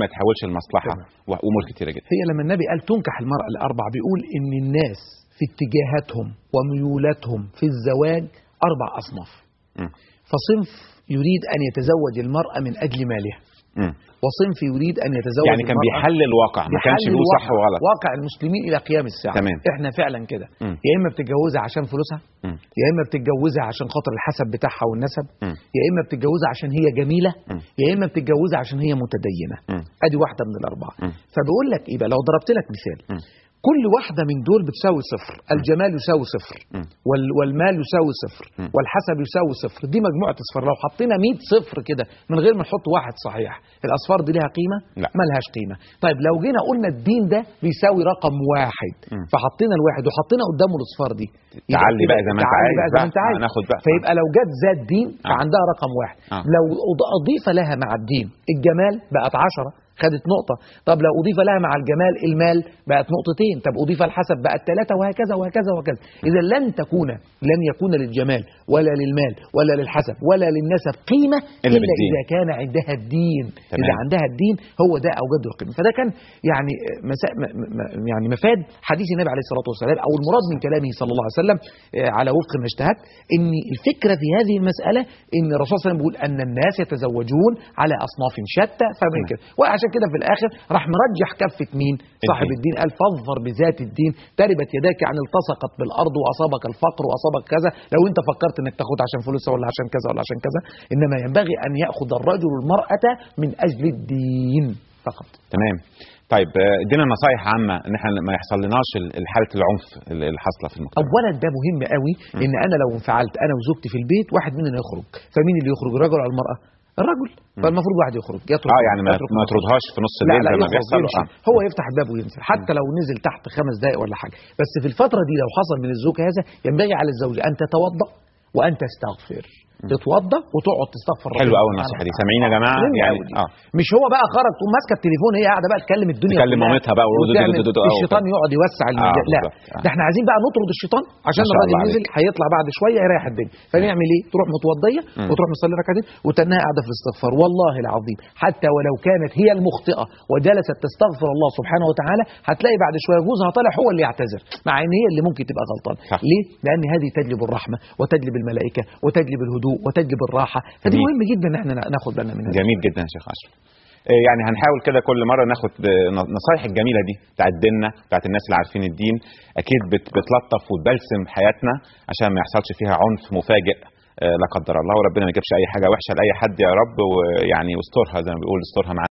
ما يتحولش لمصلحة وامور كتيرة جدا. هي لما النبي قال تنكح المراة الاربع، بيقول ان الناس في اتجاهاتهم وميولاتهم في الزواج 4 اصناف. فصنف يريد ان يتزوج المراة من اجل مالها، وصنف يريد ان يتزوج، يعني كان بيحلل الواقع، ما كانش بيقول صح وغلط، واقع المسلمين الى قيام الساعة. تمام. احنا فعلا كده، يا اما بتتجوزها عشان فلوسها، يا اما بتتجوزها عشان خاطر الحسب بتاعها والنسب، يا اما بتتجوزها عشان هي جميلة، يا اما بتتجوزها عشان هي متدينه. ادي واحدة من الاربعة. فبقول لك ايه بقى، لو ضربت لك مثال، كل واحدة من دول بتساوي 0، الجمال يساوي 0، والمال يساوي 0، والحسب يساوي 0، دي مجموعة اصفار. لو حطينا 100 صفر كده من غير ما نحط واحد صحيح، الأصفار دي لها قيمة؟ لا، ملهاش قيمة. طيب لو جينا قلنا الدين ده بيساوي رقم 1، فحطينا الواحد وحطينا قدامه الأصفار دي، تعلي بقى زي ما انت عايز، ناخد بقى. فيبقى لو جت زاد دين فعندها رقم 1. لو أضيف لها مع الدين الجمال بقت 10، خدت نقطة. طب لو أضيف لها مع الجمال المال بقت 2 نقط، طب أضيف الحسب بقت 3، وهكذا وهكذا وهكذا. إذا لن يكون للجمال ولا للمال ولا للحسب ولا للنسب قيمة إلا إذا كان عندها الدين. تمام. إذا عندها الدين هو ده أوجد القيمة. فده كان يعني يعني مفاد حديث النبي عليه الصلاة والسلام، أو المراد من كلامه صلى الله عليه وسلم على وفق ما اجتهدت، إن الفكرة في هذه المسألة إن الرسول صلى الله عليه وسلم بيقول أن الناس يتزوجون على أصناف شتى، فمن كده وعشان كده في الآخر راح مرجح كفة مين؟ صاحب الدين. قال فاظفر بذات الدين تربت يداك، يعني التصقت بالأرض وأصابك الفقر وأصابك كذا، لو أنت فكرت إنك تاخد عشان فلوسها ولا عشان كذا ولا عشان كذا، إنما ينبغي أن يأخذ الرجل المرأة من أجل الدين فقط. تمام. طيب ادينا نصايح عامة ان احنا ما يحصل لناش حالة العنف اللي حاصلة في المجتمع. اولا ده مهم قوي، ان انا لو انفعلت انا وزوجتي في البيت واحد مننا يخرج، فمين اللي يخرج، الرجل ولا المرأة؟ الرجل. فالمفروض واحد يخرج، يترك يعني ما تردهاش في نص الليل زي ما بيحصل. هو يفتح الباب وينزل، حتى لو نزل تحت 5 دقائق ولا حاجة. بس في الفترة دي لو حصل من الزوج هذا، ينبغي على الزوجة ان تتوضأ وان تستغفر. تتوضى وتقعد تستغفر. حلو قوي النصيحة دي، سامعين يا جماعة؟ يعني مش هو بقى خرج تقوم ماسكه التليفون، هي قاعدة بقى تكلم الدنيا، تكلم مامتها بقى، الشيطان يقعد يوسع المجال. لا، ده احنا عايزين بقى نطرد الشيطان عشان الراجل نزل هيطلع بعد شوية يريح الدنيا. فنعمل ايه؟ تروح متوضيه وتروح مصلي ركعتين وتنها قاعدة في الاستغفار. والله العظيم حتى ولو كانت هي المخطئه وجلست تستغفر الله سبحانه وتعالى، هتلاقي بعد شوية جوزها طالع هو اللي يعتذر، مع ان هي اللي ممكن تبقى غلطانة. ليه؟ لان هذه تجلب الرحمة وتجلب الملائكة وتجلب الهدوء وتجلب الراحة. فدي مهم جدا ان احنا ناخد بالنا منها. جميل جدا يا شيخ اشرف. يعني هنحاول كده كل مرة ناخد النصايح الجميلة دي بتاعت ديننا، بتاعت الناس اللي عارفين الدين، اكيد بتلطف وتبلسم حياتنا عشان ما يحصلش فيها عنف مفاجئ لا قدر الله، وربنا ما يجيبش اي حاجة وحشة لاي حد يا رب، ويعني واسترها زي ما بيقول، استرها معانا.